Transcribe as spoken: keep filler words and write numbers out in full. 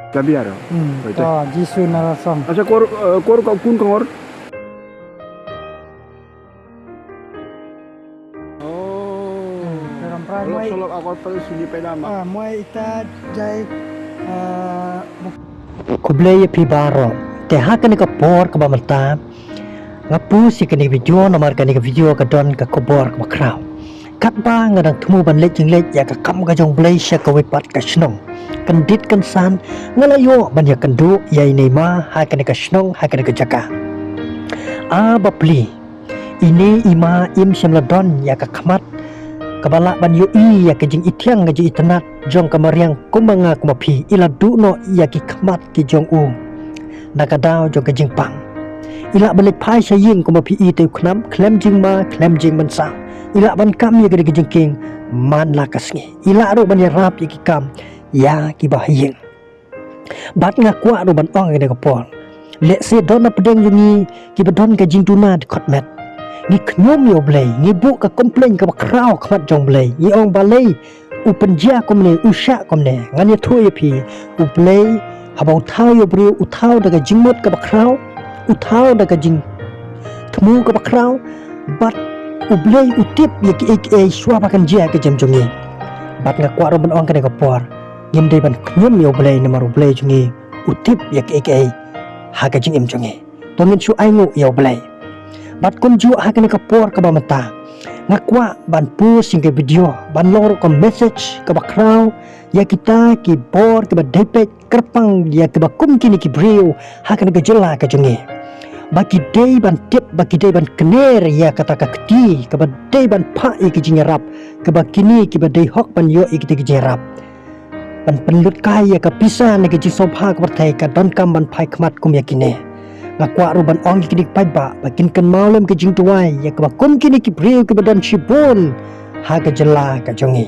Ka biar. Hmm, Baik, to, Jisu na la song. Acha, kor, eh, kor ka kun kongor. Oh. Solok, solok akor pala sini pela ma. Ah, moi ita jai, eh, bu- Khublei ïa phi baroh. Te ha kane ka por kaba mynta nga post ïa kane ka video namar kane ka video ka don ka khubor kaba khraw. Katba nga dang thmu ban leit jingleit ïa ka kam ka jong U Blei sha kawei pat ka shnong, kan dit kan san nga la ïoh ban ïakynduh ïa ine i ma ha kane ka shnong, ha kane ka jaka. A bapli, ine i ma im shym la don ïa ka khmat kaba lah ban ïohi ïa ka jingithiang ka jingitynnat jong ka mariang kumba nga kumba phi. I la duh noh ïa ki khmat ki jong u na ka daw jong ka jingpang. I lah ban leit phai sha ïing kumba phi i te u khnam, khlem jingma khlem jingmynsaw. I lah ban kam ïa ka dei ka jingkieng man la ka sngi. I lah ruh ban ïarap ïa ki kam ïa kiba ha ïing. Bad nga kwah ruh ban ong ïa kane ka por, lehse don na pdeng jong ngi kiba don ka jingduna dkhot met. Ngi khñium ïa U Blei, ngi buh ka complain kaba khraw khmat jong U Blei, ngi ong balei u pynjia kumne, u shah kumne. Ngan ïathuh ïa phi, U Blei haba u thaw ïa u briew u thaw da ka jingmut kaba khraw, u thaw da ka jingthmu kaba khraw. Bad U Blei u tip ïa kiei kiei shuwa ba kan jia ha ka jingim jong ngi. Bad nga kwah ruh ban ong kane ka por, ngim dei ban khñium ïa U Blei namar U Blei jong ngi u tip ïa kiei kiei ha ka jingim jong ngi. To ngin shu ainguh ïa U Blei. Bad kumjuh ha kane ka por kaba mynta nga kwah ban post ïa ka video ban long ruh ka message kaba khraw ïa kita ki bor kiba dei peit kyrpang ïa kiba kum kine ki briew ha kane ka jylla ka jong ngi, ba ki dei ban tip, ba ki dei ban kner ïa kata ka kti kaba dei ban phah ïa ki jingïarap, kaba kine kiba dei hok ban ïoh ïa kita ki jingïarap, ban pynlut kai ïa ka pisa na ka jingsngewbha ka pyrthei ka donkam ban phai khmat kum ïa kine. Nga kwah ruh ban ong ïa kine ki paidbah ba kin kynmaw lem ka jingduwai ïa kaba kum kine ki briew kiba don shibun ha ka jylla ka jong ngi.